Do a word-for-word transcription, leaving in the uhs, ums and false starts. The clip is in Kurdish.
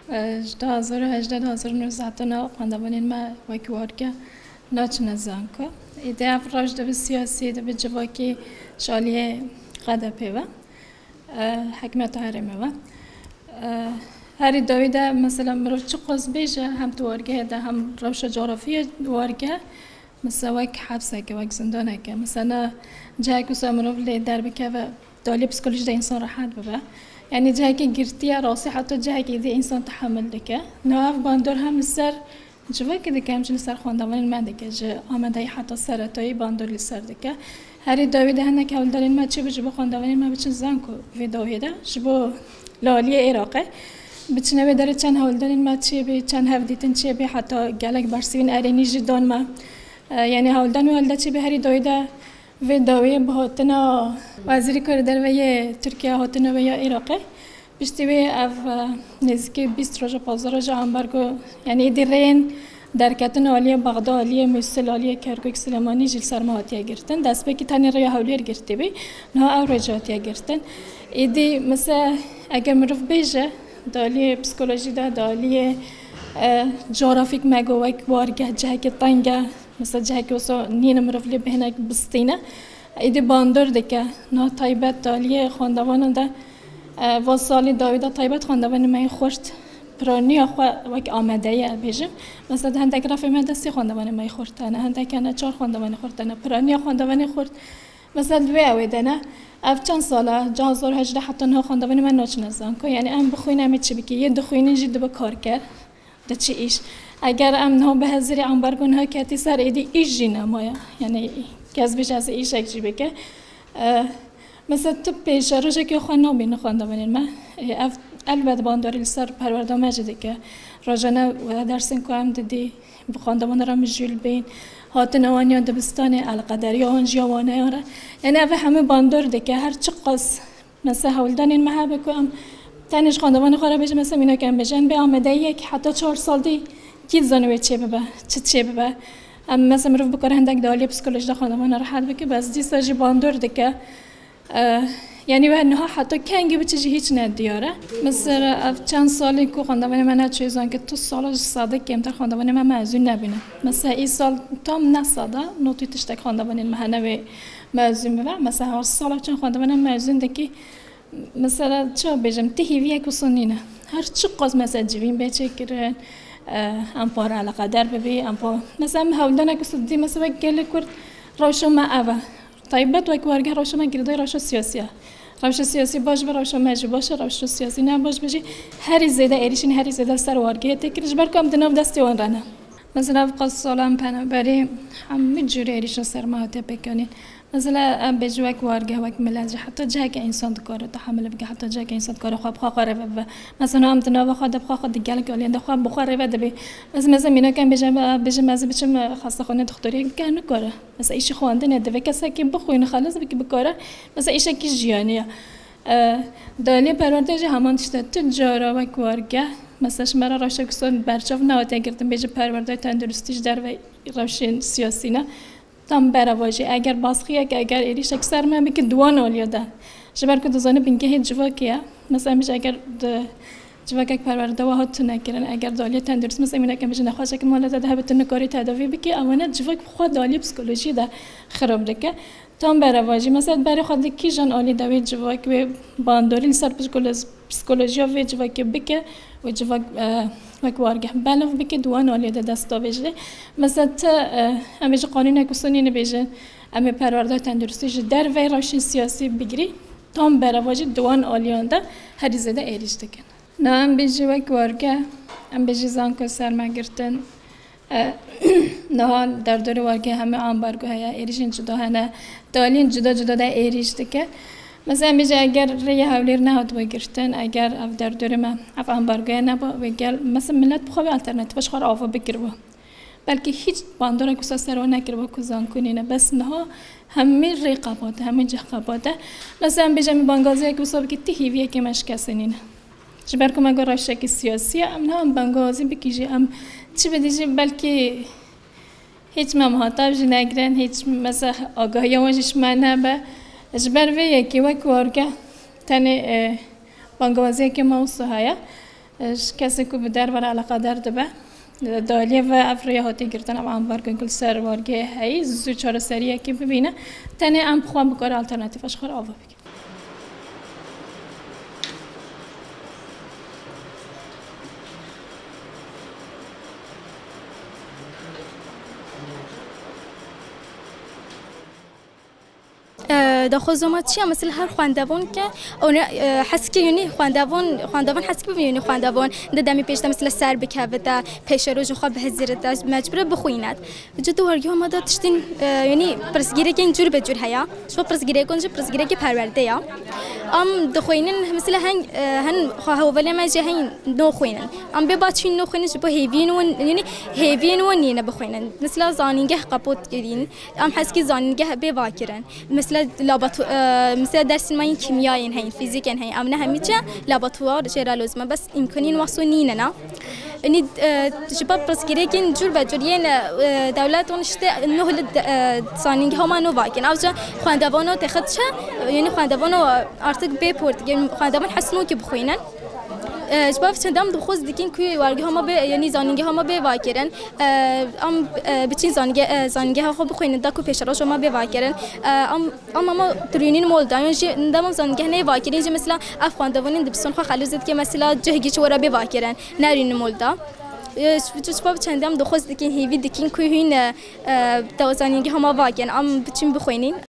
Ji du hazar û hejdeh, du hazar û nozde heta niha xwendevanên me wek warge naçine zanko. Êdî ev rewş dibe siyasî, dibe civakî ji aliyê Q D P ve, e, hikûmeta herêmê ve. E, herî dawî de mesela mirov çiqas bêje, hem di wargehê de hem rewşa coğrafî ya warge, mesela wek hepseke, wek zindaneke. Mesela cihek wisa mirov lê derbikeve, di aliyê psîkolojî de însan rehet bibe. Yanî cihekî girtî ye, rastî heta cihekî dî însan tehemil dike. Niha ev bandor hem li ser civakê dike, hem jî li ser xwendevanên me dike. Ji Amedeyê heta Seretayê bandor li ser dike. Herî dawî de hinek hewldanên me çêbû ji bo xwendevanên me biçin zanko vê dawiyê de. Ji bo li aliyê Iraqê biçine wê derê çend hewldanên me çêbî, çend hevdîtin çêbî, heta gelek bersivîn erênî jî dan me. E, yanî hewldan wê hewlde çêbî herî dawî de Vê dawiyê bi hatina Wezîrê Karê Derve yê Tirkiye, hatina wê ya Iraqê. Piştî wê ev, e, nêzîkî bîst roja, pazdeh roja ambargo, yanî êdî rêyên derketin aliyê Bexda, aliyê Mûsil, aliyê Kerkûk, Silêmanî jî li ser me hatiye girtin. Destpêkî tenê rêya Hewlêr girtî bî. Niha ew rê jî hatiye girtin. Êdî mesela eger mirov bêje, di aliyê psîkolojî de, di aliyê, e, coğrafîk me got wek wargeh cihekî teng e, Mesela cihekî wisa nîne mirov lê bi hinek bistîne. Êdî bandor dike. Niha taybet di aliyê xwendevanan de, e, van salê dawî de taybet xwendevanê me yê xurt piraniya xwe wek amadeye bêjim. Mesela di hendek refê me de sê xwendevanê me yê xurt hene, hendek hene çar xwendevanê xurt hene. Piraniya xwendevanê xurt, mesela di wê ewê de ne. Ev çend sal e, du hazar û hejdeh heta niha xwendevanê me naçine zanko. Yanî em bixwînin, em ê çi bikî? Yê dixwînin jî dibe karker. Diçi îş. Eger em niha bi hezirê ambargo niha ketî ser, êdî îş jî nemaye. Yanî kes bêje ez ê îşek jî bike. E, mesela tu pêşerojekê xwe nabîne xwendevanên me. E, ev elbet bandorî li ser perwerda me jî dike. Rojane dersên ku em didî, bi xwendevan re mijûl bîn. Hatina wan ya dibistanê, elqederiya wan jî ya waneyan re. Yanî ev hemû bandor dike. Her çiqas Mesela hewldanên me hebe ku em tenê ji xwendevanê xwe re bêjin, mesela mînak em bêjin, em bê amadeyiyek heta çar sal dî kî dizane wê çê bibe, çi çê bibe. Em mesela mirov bikare hindek di aliyê psîkolojî de xwendevana rehet bike, bes dîsa jî bandor dike. Eh, yanî we niha heta kengî biçe jî hîç ne diyar e. Mesela ev çend salên ku xwendevanê me neçûye zankê, tu sala ji sedê kêmtir xwendevanê me mezûn nebîne. Mesela îsal tam ne seda, notî tiştek xwendevanên me hene wê mezûn bibe. Mesela her sala çend xwendevanê mezûn dikî, Mesela, çawa bêjim, ti hêviyek wisa nîne. Her çiqas mesela civîn bê çêkirin, eh, em para eleqeder bibî, em pa-, mesela em hewldanek wisa didî, mesela wek gelê Kurd rewşa me ev e. Taybet wek wargeh rewşa me girêdayî rewşa siyasî ye. Rewşa siyasî baş be, rewşa me jî baş e, rewşa siyasî ne baş be jî herî zêde êrîşîn, herî zêde li ser wargehê tê kirin, ji ber ku em di nav destê wan re ne. Mesela ev qas salan penaberî hemû cûrê êrîşa ser me hatiye pêkanîn. Mesela, em bêjin wek wargeh, wek milet jî, heta ciheke însan dikare tehemil bike, heta ciheke însan dikare xwe bi xwe, xwe rêve bibe. Mesela, em di nava xwe de bi xwe, xwe di gelek aliyên de xwe bi xwe rêve dibê. Ez mesela mînak em bêjin, bêjin ez ê biçim, e, xastaxaneyê dixtoriyê bike, nikare. Mesela, îşê xwendinê divê kesekî bixwîne, xelas bike, bikare. Mesela, îşekî jiyanî ye. E, di aliyê perwerdeyê jî heman tişt e. Tu cara wek wargeh, mesela, ji me re rewşek wisa berçav nehatiye girtin, bêjin perwerdeyê tenduristî ji derve rewşên siyasî ne. Tam berevajî, eger basqiyek, eger êrîşek ser me bike di wan aliya de. Ji ber ku dizane bingehê civakê ye. Mesela, em bêjin eger di civakek perwerde we hat tune kirin, eger di aliyê tenduristî, mesela, mînak em bêjin nexweşek mala te de hebe tu nikarî tedavî bikî, ewana civak bi xwe di aliyê psîkolojiyê de xirab dike. Tam berevajî, mesela, berê xwe di kîjan alî de wê civak, wê bandorî li ser psîkolo-, psîkolojiya vê civakê bike, wê civak, e, wek wargeh belav bike, di wan aliyê de dest davêjê. Mesela ti, e, em ê ji qanûnek wisa nîne bêjin, em ê perwerdeya tenduristî ji derveyî rewşên siyasî bigirî, tam berevajî di wan aliyan de herî zêde êrîş dikin. Niha em bêjî wek wargeh, em bêjî zanko ser me girtin. E, niha derdorê wargehê hemî ambargo heye, êrîşên cuda hene, di aliyên cuda cuda de êrîş dike. Mesela, em bêjin eger rêya Hewlêr nehatibû girtin, eger ev derdorê me, ev ambargoya nebû, wê gel, mesela, milet bi xwe wê alternatîfa ji xwe re ava bikiribû. Belkî hîç bandorek wisa ser wan nekiribû ku zanko nîne. Bes niha hemî rê qebate, hemî cih qebate. Mesela, em bêjin em bangaziyek wisa bike, ti hêviyekê me ji kesê nîne. Ji ber ku me got rewşekî siyasî ye, em niha em bangazî bikî jî, em çi bidî jî, belkî hîç me muhatab jî negirin, hîç mesela agahiya wan jî ji me nebe. Ji ber vê yekê wek wargeh tenê, e, bangaziyekê me wisa heye. Ji kesên ku bi derve re eleqedar dibe, di aliyê ve ev rêya hatî girtin, ev ambargoyên ku li ser wargehê heyî, zû çareseriyekê bibîne, tenê em bi xwe bikare alternatîfa ji xwe re ava bike. Daxwaza me çi ye? Mesela her xwendevon ke, ona, e, heskê, yanî xwendevon, xwendevon heskê bibin, yanî xwendevon di demê pêş de mesela ser bikevite, pêşerojê xwe bihizirite, mecbûr e bixwînet. Ji di wargeha me de tiştên, e, yanî pirsgirêkên cûr be cûr heye. Ji bo pirsgirêkon jî pirsgirêkê perwerde ye. Em dixwînin, mesela hen, e, hen xwe hevalê me jî hen noxwînin. Em bê ba çîn noxwînin ji bo hêviyên wan, yanî hêviyên wan nîne bixwînin. Mesela zanîngeh qepot kirîn. Em heskî zanîngeh bê vakirin. Mesela labatu-, e, mesela dersên me yên kîmyayên heyîn, fîzîkên heyîn. Em ne hemî çi labotuvar jê re lozim e, bes îmkaniyên wexso nîne na. Yanî, e, ji ber pirsgirêkên cûr be cûr yên, e, dewlet wan işte nuh li de-, e, zanîngeha me nû vakin. Ew jî xwendevano têxit çi, yanî xwendevano artık bê portikê, xwendevan hes nû ki bixwînin. E, ji ber çendem dixwaz dikin ku wargeha me bê, yanî zanîngeha me bê vakirin. E, em, e, biçin zanînge-, e, zanîngeha xwe bixwînin, da ku pêşeroja me bê vakirin. E, em, em ama dirûnîn mol da, yan jî dem em zanîngeh neyê vakirîn jî mesela ev xwendevanên dibistan xwe xelûz dike, mesela cih giç were bê vakirin, nerîn mol da. E, ji, ji, ji ber çendem dixwaz dikin, hêvî dikin ku hîn, e, e, da zanîngeha me vakin, em biçin bixwînin.